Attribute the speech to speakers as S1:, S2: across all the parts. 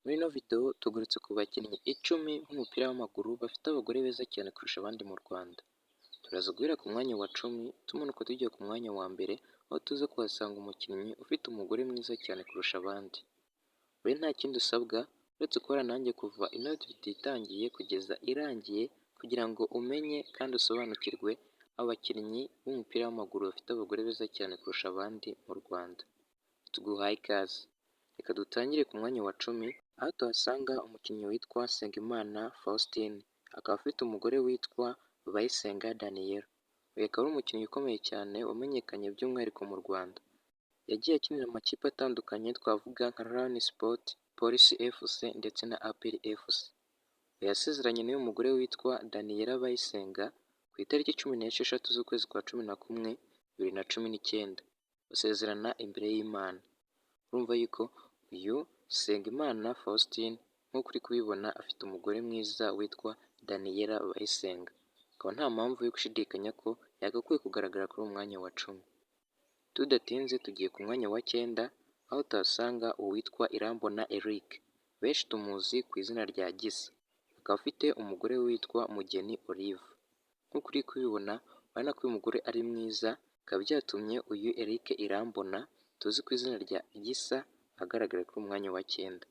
S1: Muri ino video tugarutse ku bakinnyi 10 b'umupira w'amaguru bafite abagore beza cyane kurusha abandi mu Rwanda. Turaza guhera ku mwanya wa 10 tumanuka tujya ku mwanya wa mbere, aho tuza kuhasanga umukinnyi ufite umugore mwiza cyane kurusha abandi. We nta kindi usabwa uretse kubana nanjye kuva ino video itangiye kugeza irangiye, kugira ngo umenye kandi usobanukirwe abakinnyi b'umupira w'amaguru bafite abagore beza cyane kurusha abandi mu Rwanda. Tuguhaye ikaze. Reka dutangire ku mwanya wa 10, aho tuhasanga umukinnyi witwa Nsengimana Faustin, akaba afite umugore witwa Bayisenga Daniella. Uyu akaba ari umukinnyi ukomeye cyane wamenyekanye by'umwihariko mu Rwanda. Yagiye akinira amakipe atandukanye, twavuga nka Rayon Sports, Police FC ndetse na APR FC. Yasezeranye n'uyu mugore witwa Daniella Bayisenga ku itariki 16 z'ukwezi kwa 11 2019, basezerana imbere y'Imana. Urumva yuko uyu Nsengimana Faustin, nk'uko uri kubibona, afite umugore mwiza witwa Daniella Bayisenga, akaba nta mpamvu yo gushidikanya ko yagakwiye kugaragara kuri uwo mwanya wa 10. Tudatinze tugiye ku mwanya wa 9, aho tuhasanga uwitwa Irambona Eric, benshi tumuzi ku izina rya Gisa, akaba afite umugore witwa Mugeni Olive. Nk'uko uri kubibona, urabona ko uyu mugore ari mwiza, bikaba byatumye uyu Eric Irambona tuzi ku izina rya Gisa agaragara kuri uyu mwanya wa 9.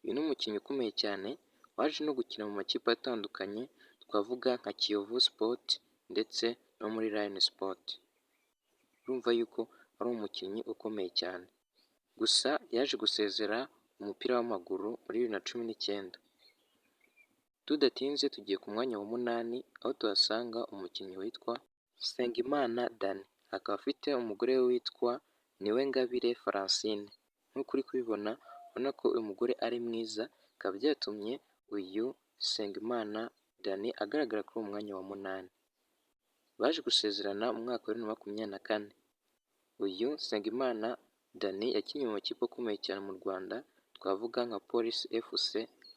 S1: Uyu ni umukinnyi ukomeye cyane waje no gukina mu makipe atandukanye, twavuga nka Kiyovu Sport ndetse no muri Rayon Sport. Urumva yuko ari umukinnyi ukomeye cyane. Gusa yaje gusezera umupira w'amaguru muri 2019. Tudatinze tugiye ku mwanya wa 8, aho tuhasanga umukinnyi witwa Nsengimana Danny, akaba afite umugore we witwa Niwengabire Francine. Nk'uko uri kubibona, ubona ko uyu mugore ari mwiza, bikaba byatumye uyu Nsengimana Danny agaragara kuri uwo mwanya wa 8. Baje gusezerana mu mwaka wa 2024. Uyu Nsengimana Danny yakinnye mu makipe akomeye cyane mu Rwanda, twavuga nka Police FC,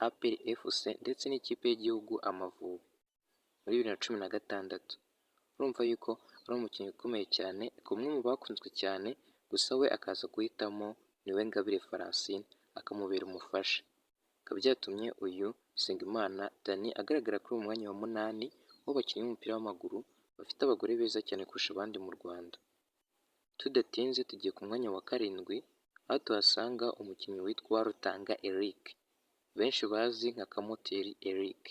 S1: APR FC ndetse n'ikipe y'igihugu Amavubi muri 2016. Urumva yuko ari umukinnyi ukomeye cyane, umwe mu bakunzwe cyane, gusa we akaza guhitamo Niwengabire Francine akamubera umufasha. Bikaba byatumye uyu Nsengimana Danny agaragara kuri uwo mwanya wa 8 w'abakinnyi b'umupira w'amaguru bafite abagore beza cyane kurusha abandi mu Rwanda. Tudatinze tugiye ku mwanya wa 7, aho tuhasanga umukinnyi witwa Rutanga Eric, benshi bazi nka Kamoteri Eric.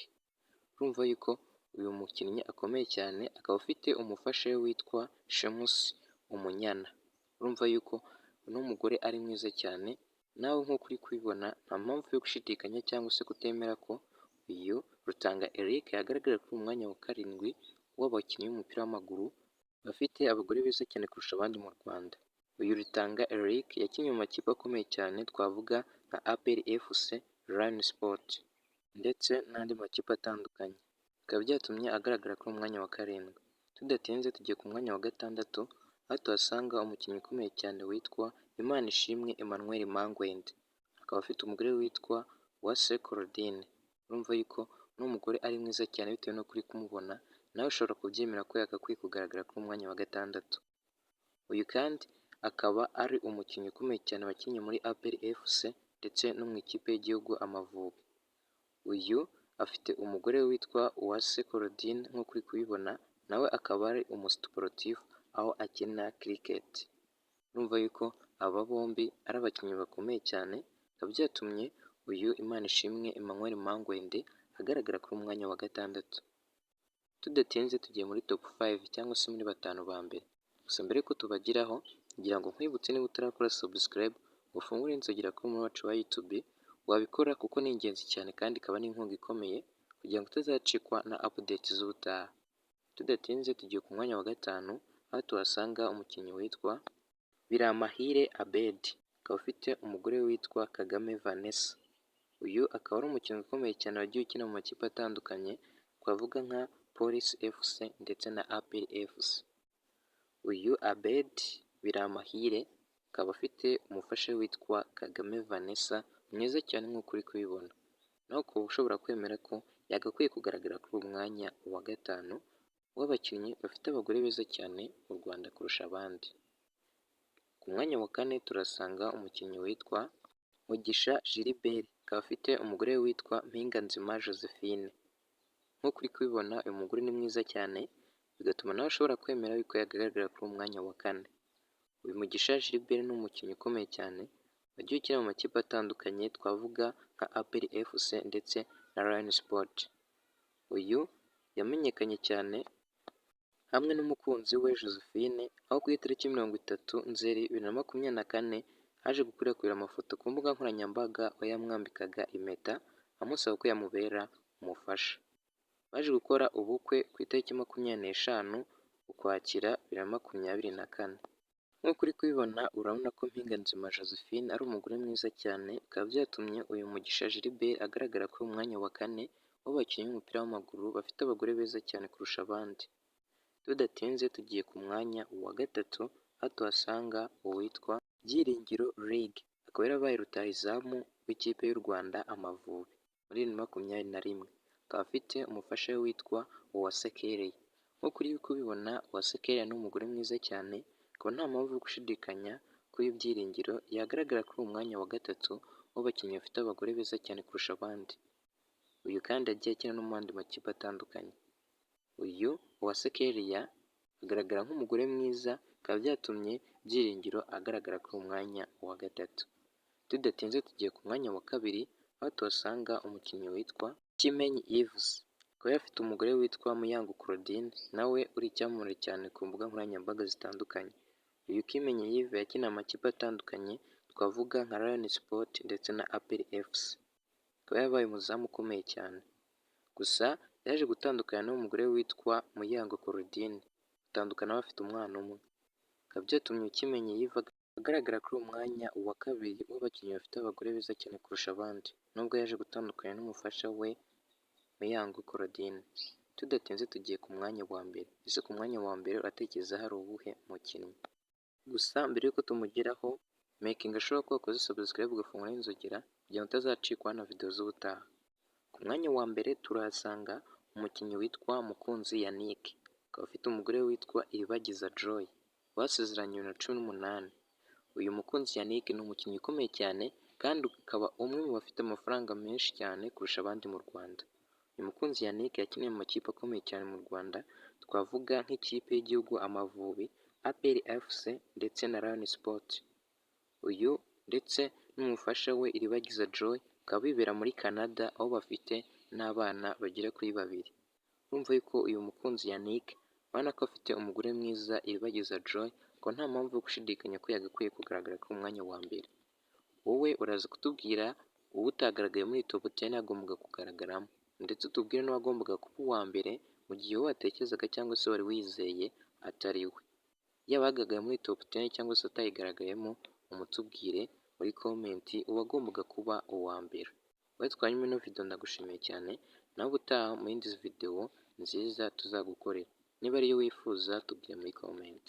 S1: Urumva yuko uyu mukinnyi akomeye cyane, akaba afite umufasha we witwa Shemusi Umunyana. Urumva yuko uno mugore ari mwiza cyane, nawe nk'uko uri kubibona nta mpamvu yo gushidikanya cyangwa se kutemera ko uyu Rutanga Eric yagaragara kuri uyu mwanya wa 7 w'abakinnyi b'umupira w'amaguru bafite abagore beza cyane kurusha abandi mu Rwanda. Uyu Rutanga Eric yakinnye mu makipe akomeye cyane, twavuga nka APR FC, Rayon Sport ndetse n'andi makipe atandukanye, bikaba byatumye agaragara kuri uyu mwanya wa 7. Tudatinze tugiye ku mwanya wa 6, aho tuhasanga umukinnyi ukomeye cyane witwa Imanishimwe Emmanuel Mangwende, akaba afite umugore witwa Uwase Claudine. Urumva yuko uno mugore ari mwiza cyane bitewe n'uko uri kumubona, nawe ushobora kubyemera ko yagakwiye kugaragara kuri uyu mwanya wa 6. Uyu kandi akaba ari umukinnyi ukomeye cyane wakinnye muri APR FC ndetse no mu ikipe y'igihugu Amavubi. Uyu afite umugore witwa Uwase Claudine, nk'uko uri kubibona, nawe akaba ari umusiporutifu aho akina cricket. Urumva yuko aba bombi ari abakinnyi bakomeye cyane, bikaba byatumye uyu Imanishimwe Emmanuel Mangwende agaragara kuri uyu mwanya wa 6. Tudatinze tugiye muri top 5 cyangwa se muri batanu ba mbere. Gusa mbere yuko tubageraho, ngira ngo nkwibutse, niba utarakora subscribe ngo ufungure inzogera kuri umuntu wacu wa YouTube, wabikora kuko ni ingenzi cyane kandi ikaba n'inkunga ikomeye kugira ngo utazacikwa na update z'ubutaha. Tudatinze tugiye ku mwanya wa 5, aho tuhasanga umukinnyi witwa Biramahire Abedi, akaba afite umugore witwa Kagame Vanessa. Uyu akaba ari umukinnyi ukomeye cyane wagiye ukina mu makipe atandukanye, twavuga nka Police FC ndetse na APR FC. Uyu Abedi Biramahire akaba afite umufasha witwa Kagame Vanessa, mwiza cyane nk'uko uri kubibona. Nawe ukaba ushobora kwemera ko yagakwiye kugaragara kuri uwo mwanya wa 5 w'abakinnyi bafite abagore beza cyane mu Rwanda kurusha abandi. Ku mwanya wa 4 turasanga umukinnyi witwa Mugisha Gilbert. akaba afite umugore we witwa Mpinganzima Josephine. Nk'uko uri kubibona, uyu mugore ni mwiza cyane, bigatuma nawe ashobora kwemera yuko yagaragara kuri uwo mwanya wa kane. Uyu Mugisha Gilbert ni umukinnyi ukomeye cyane wagiye ukina mu makipe atandukanye, twavuga nka APR FC ndetse na Rayon Sports. Uyu yamenyekanye cyane hamwe n'umukunzi we Josephine, aho ku itariki 30 Nzeri 2024 haje gukwirakwira amafoto ku mbuga nkoranyambaga aho yamwambikaga impeta amusaba ko yamubera umufasha. Baje gukora ubukwe ku itariki 25 Ukwakira 2024. Nk'uko uri kubibona, urabona ko Mpinganzima Josephine ari umugore mwiza cyane, bikaba byatumye uyu Mugisha Gilbert agaragara kuri uyu mwanya wa kane w'abakinnyi b'umupira w'amaguru bafite abagore beza cyane kurusha abandi. Tudatinze tugiye ku mwanya wa gatatu, aho tuhasanga uwitwa Byiringiro League, akaba yarabaye rutahizamu w'ikipe y'u Rwanda Amavubi muri 2021, akaba afite umufasha we witwa Uwase Kelly. Nk'uko uri kubibona, Uwase Kelly ni umugore mwiza cyane, akaba nta mpamvu yo gushidikanya ko uyu Byiringiro yagaragara kuri uwo mwanya wa gatatu w'abakinnyi bafite abagore beza cyane kurusha abandi. Uyu kandi yagiye akina no mu yandi makipe atandukanye. Uyu Uwase Kelly agaragara nk'umugore mwiza, bikaba byatumye Byiringiro agaragara kuri uwo mwanya wa gatatu. Tudatinze tugiye ku mwanya wa kabiri, aho tuhasanga umukinnyi witwa Kimenyi Yves, akaba yari afite umugore witwa Muyango Claudine, nawe uri icyamamare cyane ku mbuga nkoranyambaga zitandukanye. Uyu Kimenyi Yves yakiniye amakipe atandukanye, twavuga nka Rayon Sports ndetse na APR FC, akaba yarabaye umuzamu ukomeye cyane. Gusa yaje gutandukana n'umugore witwa Muyango Claudine, batandukana bafite umwana umwe. Bikaba byatumye Kimenyi Yves agaragara kuri uwo mwanya wa kabiri w'abakinnyi bafite abagore beza cyane kurusha abandi, nubwo yaje gutandukana n'umufasha we Muyango Claudine. Tudatinze tugiye ku mwanya wa mbere. Ese ku mwanya wa mbere uratekereza hari uwuhe mukinnyi? Gusa mbere y'uko tumugeraho, making sure ko wakoze subscribe, ugafungura n'inzogera kugira ngo utazacikwa na video z'ubutaha. Ku mwanya wa mbere turahasanga umukinnyi witwa Mukunzi Yannick, akaba afite umugore witwa Iribagiza Joy, basezeranye 2018. Uyu Mukunzi Yannick ni umukinnyi ukomeye cyane kandi akaba umwe mu bafite amafaranga menshi cyane kurusha abandi mu Rwanda. Uyu Mukunzi Yannick yakiniye mu makipe akomeye cyane mu Rwanda, twavuga nk'ikipe y'igihugu Amavubi, APR FC ndetse na Rayon Sports. Uyu ndetse n'umufasha we Iribagiza Joy bakaba bibera muri Canada, aho bafite n'abana bagera kuri babiri. Urumva yuko uyu Mukunzi Yannick, urabona ko afite umugore mwiza Iribagiza Joy, ko nta mpamvu yo gushidikanya ko yagakwiye kugaragara ku mwanya wa mbere. Wowe uraza kutubwira uwo utagaragaye muri top 10 yagombaga kugaragaramo, ndetse utubwire n'uwagombaga kuba uwa mbere mu gihe wowe watekerezaga cyangwa se wari wizeye atari we. Yaba yagaragaye muri top 10 cyangwa se atayigaragayemo, umutubwire muri comment uwagombaga kuba uwa mbere. Wowe twanyuma ino video, ndagushimiye cyane, nawe ubutaha mu yindi video nziza tuzagukorera. Niba ariyo wifuza, tubwire muri comment.